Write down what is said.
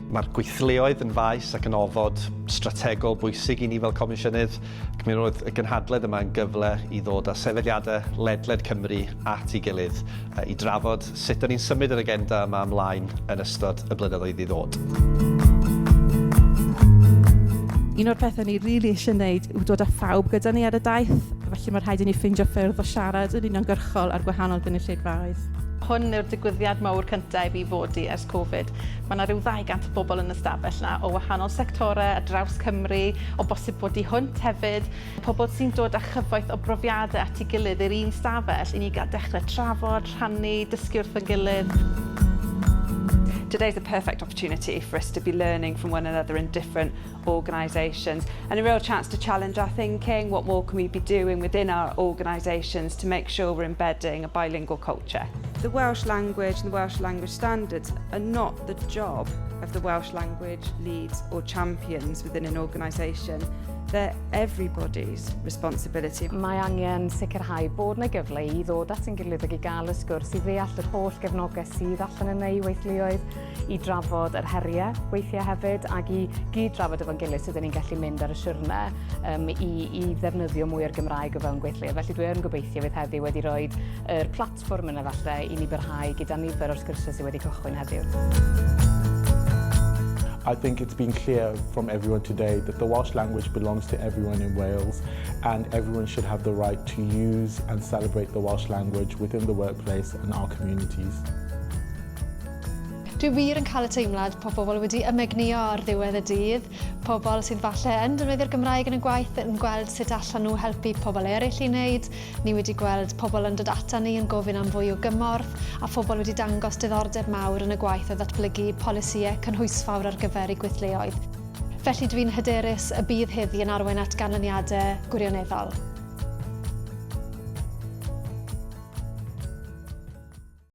Mae'r gweithleoedd yn faes ac yn ofod strategol bwysig i ni fel Comisiynydd, ac mi roedd y gynhadledd yma yn gyfle i ddod â sefydliadau ledled Cymru at ei gilydd i drafod sut 'da ni'n symud yr agenda yma ymlaen yn ystod y blynyddoedd i ddod. Un o'r pethau ni rili eisiau wneud yw dod â phawb gyda ni ar y daith, felly mae rhaid i ni ffeindio ffyrdd o siarad yn uniongyrchol ar gwahanol gynulleidfaoedd. Hwn yw'r digwyddiad mawr cyntaf i fi fod i ers Covid. Mae 'na ryw 200 o bobl yn y stafell 'na o wahanol sectorau ar draws Cymru, o bosib bod tu hwnt hefyd. Pobl sy'n dod â chyfoeth o brofiadau at ei gilydd i'r un stafell i ni gael dechrau trafod, rhannu, dysgu wrth ein gilydd. Today's the perfect opportunity for us to be learning from one another in different organisations and a real chance to challenge our thinking, what more can we be doing within our organisations to make sure we're embedding a bilingual culture. The Welsh language and the Welsh language standards are not the job of the Welsh language leads or champions within an organisation. They're everybody's responsibility. Mae angen sicrhau bod 'na gyfle i ddod at ein gilydd ac i gael y sgwrs, i ddeall yr holl gefnogaeth sydd allan yna i weithluoedd, i drafod yr heriau weithiau hefyd ac i gyd-drafod efo'n gilydd sut 'dyn ni'n gallu mynd ar y siwrne um, i, i ddefnyddio mwy o'r Gymraeg o fewn gweithluoedd. Felly dwi yn gobeithio fydd heddiw wedi rhoi yr platfform yna falle i ni barhau gyda nifer o'r sgyrsiau sydd wedi cychwyn heddiw. I think it's been clear from everyone today that the Welsh language belongs to everyone in Wales and everyone should have the right to use and celebrate the Welsh language within the workplace and our communities. Dwi wir yn cael y teimlad po bobl wedi ymegnïo ar ddiwedd y dydd, pobl sydd falle yn defnyddio'r Gymraeg yn y gwaith yn gweld sut allan nhw helpu pobl eraill i wneud. Ni wedi gweld pobl yn dod ata ni yn gofyn am fwy o gymorth a phobl wedi dangos diddordeb mawr yn y gwaith o ddatblygu polisïau cynhwysfawr ar gyfer eu gweithleoedd. Felly dwi'n hyderus y bydd heddi yn arwain at ganlyniadau gwirioneddol.